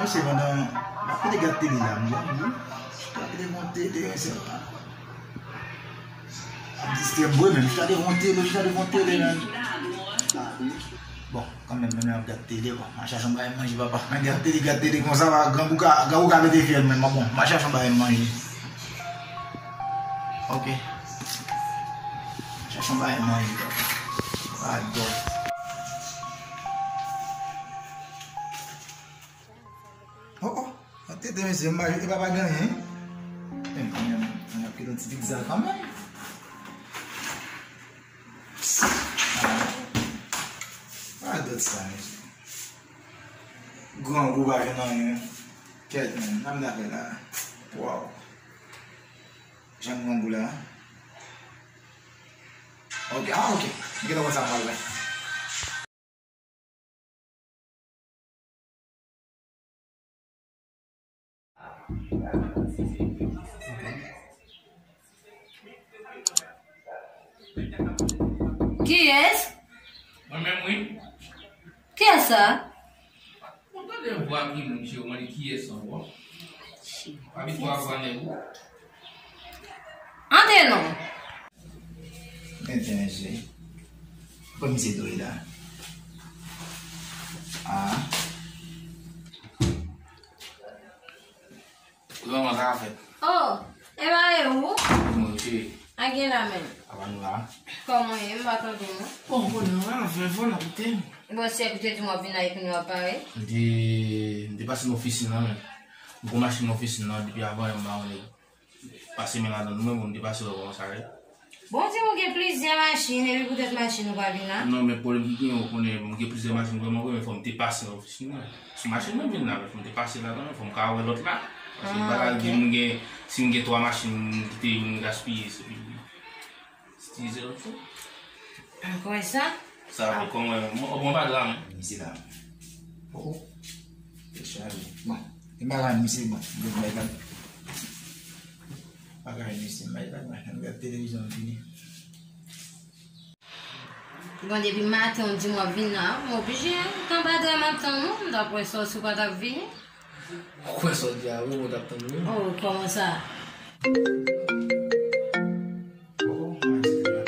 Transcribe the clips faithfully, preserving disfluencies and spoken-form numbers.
Mesye, pandan m ap kite gad tele la, m di, chita devan tele, mesye. Ap distrè m vre, menm chita devan tele, chita devan tele, menm. Bon, kanmenm, menm lè m ap gad tele, bon, m a chache yon bagay manje, papa. Mwen gad tele, gad tele konsa, pa grangou ka, grangou ka pete fyèl, menm, bon, m a chache yon bagay manje. Ok. Chache yon bagay manje, papa. Pa dòt. Oh, oh. Tete, mesye, m pa, e pa pa gen anyen. Men, kanmenm, mwen ap kite yon ti pizza kanmenm. Ah, pa dòt sa, mesye. Grangou pa jwenn anyen. Kèt, menm, n ap dakè la. Waw. Jan grangou la. Ok, ah, ok. M gentan konn sa m pral fè. Kiyès? Mwen menm, wi. Kiyès sa? Mwen tande vwa ki moun, cheri, mwen di kiyès ankò? Abitye a vwa nèg ou. Antre non. Tenten, mesye. Kòm se dwe la. Ah. Kòman sa fèt? Oh, e pa e ou? Mwen, cheri. A gen la menm. Apa nou la? Kòman ye? M pa tande nou. Bon, konnen w la, vin fò n ap koute m. Bon, si w te di m w ap vin la, epi nou ap pare? M te, m te pase nan ofisin nan, men. M gon machin nan ofisin nan, depi avan yè m pa konnen. Pase men ladan nou, men bon, m te pase wè kòman sa ye. Bon, di m ou gen plizyè machin, epi poutèt machin ou pa vin la? Non, men pwoblèm ki genyen, ou konnen, m gen plizyè machin vrèman vre, men fò m te pase nan ofisin nan. Sou machin mwen vin la, men fò m te pase ladan, men fò m ka wè lòt la. Paske m pa ka di m gen, si m gen twa machin, m kite youn gaspiye, se pi, se ti zero fou. Ankò e sa? Sa, ah, kòman, mwen, mwen pa la, men. Misye la. Oh, oh. Te chale. Bon, e bagay misye, bon, bon, bagay. Bagay misye, bay, bay, bay. Ann gad televizyon an fini. Bon, depi maten, ou di m w ap vin la, m oblije, tan pa dwe m ap tann ou, m t ap wè sa si w pa t ap vini. Ou kwè sa w di a vre, mwen t ap tann ou. Oh, kòman sa? Oh, oh, mwen di la.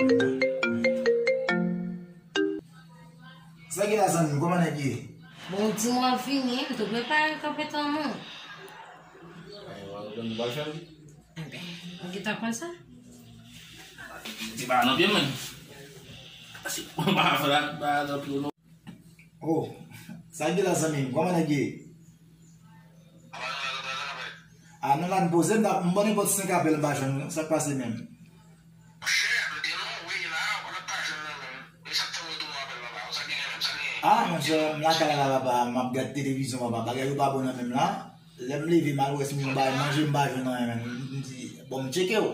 Sa ki la, zanmi m, kòman nèg ye? Bon, ou di m w ap vini, m tou prepare kanpe tann ou. Ay, w ap tann m pral fè l. Enben, ou gentan konn sa? Ti pa nan pye mwen. Si w pa fè la, pa nan pye w non. Oh, sa ki la, zanmi m, kòman nèg ye? Ah, nou la n poze, m ta, m ban nenpòt senk apèl, m pa jwenn, sa k pase menm? Monchè, m te nan woy la, w pa t ap ka jwenn nan menm. E sa k fè m retounen w apèl, papa. Sa genyen menm, sa genyen? Ah, monchè, m lakay la, papa, m ap gad televizyon, papa. Bagay yo pa bon nan menm la. Lè m leve, m al wè si m gen yon bagay manje, m pa jwenn anyen menm. M di, bon, m tcheke w.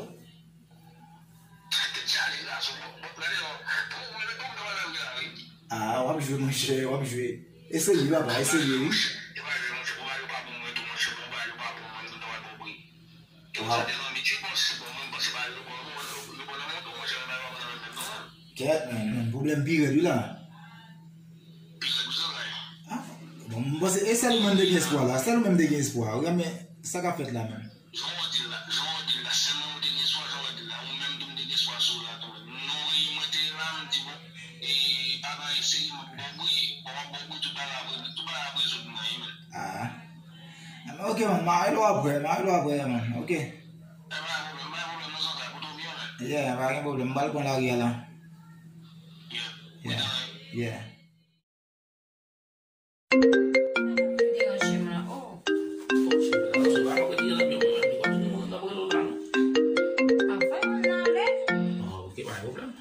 Tèt chaje gason, bon, bon, gade non. Bon, men, men, bon, men, men, men, men, men. Ah, w ap jwe, monchè, w ap jwe. E serye, papa, e serye, wi. E pa jwe, monchè, bon, bagay yo pa bon, mwen tou, monchè, bon, bagay yo pa bon, mwen, m ta wè bon pri. E w sa te zanmi, ti, bon, si, bon, mwen, bon, se pa yo, bon, bon, yo, yo, bon, nan moto, monchè, men bagay yo pa bon nan menm, non. Kèt, men, men, pwoblèm pi rèd, wi, la. Pi rèd, wi, zanmi. Ah, bon, m panse, e sèl ou menm te gen espwa, la, sèl ou menm te gen espwa, wi, men, sa k ap fèt la, menm? Jan w di l la, jan w di l la, sèlman ou te gen espwa, jan w di l la, ou menm tou m te gen espwa sou ou la tou. Non, e mwen te la, m di, bon, e, pa gen anyen serye, m ap ba w bri, bon, m ap ba w bri, tout bagay ap, tout bagay ap rezoud nan, wi, men. Ah. Ah, men ok, man, m a rele w apre, m a rele w apre, man, ok. E pa gen pwoblèm, pa gen pwoblèm, non, zanmi, kote w byen, men. Yeah, pa gen pwoblèm, m pral pran lari a la. Yeah. Yeah. Yeah. Deranje m la, oh. Ap fè moun nan ale. Ah, ok, pa gen pwoblèm.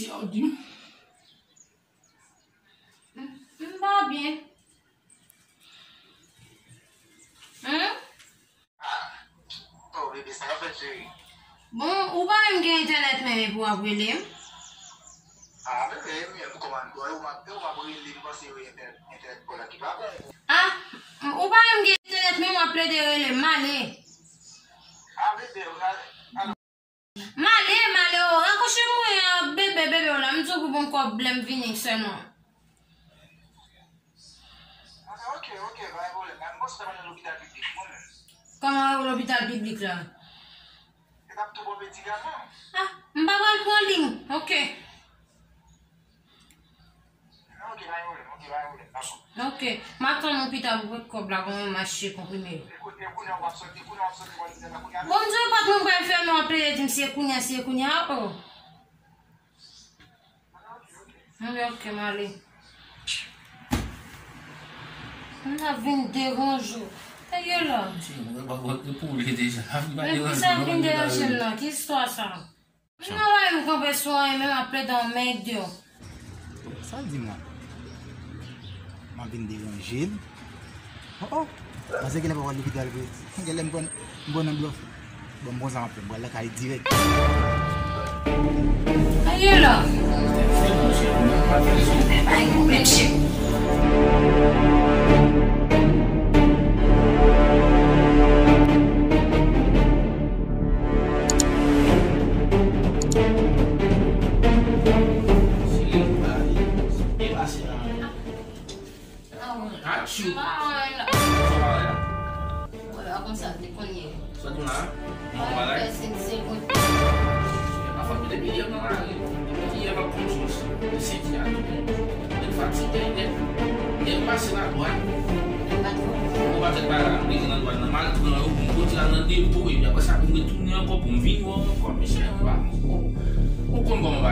Jodi. M, m pa byen. Hein? Oh, bebe, sa w ap fè, cheri? Bon, ou pa menm gen entènèt menm epi w ap rele m? Ah, bebe, e mwen menm kòman, e ou m ap, e ou m ap rele, m panse yo entènèt, entènèt pa la ki pa bon. Ah, ou pa menm gen entènèt menm w ap plede rele m, m ale. Ah, bebe, ou ale. M ale, m ale, o, rakwoche mwen an, bebe, bebe, w la, m di w pou bon kòb lè m vini sèlman. Ok, ok, pa gen pwoblèm. Mwen, m panse w t ap al nan lopital piblik, mwen menm. Kòman w lopital piblik la? E t ap tou bon medikaman. Ah, m pa pral pran li, ok. Ok, pa gen pwoblèm, ok, pa gen pwoblèm, dakò. Ok, m ap tann ou pita pou pot kòb la, kòman m achte konprime yo. E kounye, e kounye a w ap sòti, e kounye a w ap sòti, w ap sòti, w ap sòti. Bon, m di w pa t moun pral fè non, ap rele di m se kounye a, se kounye a, oh. Ok, ok, m ale. M ap vin deranje w. Ayo la. Ti, mwen pa konn pou li deja. Ap vin deranje m, non. Ki istwa sa? Mwen wè m kanpe sou anyen, men m ap plede anmède w. Sa l di mwen? M ap vin deranje l. Oh, oh. Panse genlè pa pral lopital vre. Genlè m pran, m pran nan blòf. Bon, m pran sa m ap fè. M pral lakay dirèk. Ayo la. Ay, mwen menm chè. Atchou! Mwen pa konn sa te konn ye. Sa di w la? Mwen pa fè sen segonn. Depi yè m nan lari. Depi yè m ap kondui. Senti a tou bon. Mwen fatige nèt. Yè m pase la dwàn. Mwen pa tèt bagay la, m rete nan dwàn nan. M al pran yo pou m pote al nan depo. Epi apre sa, pou m retounen ankò, pou m vin wè w ankò. Mesye, m pa, ou konn kòman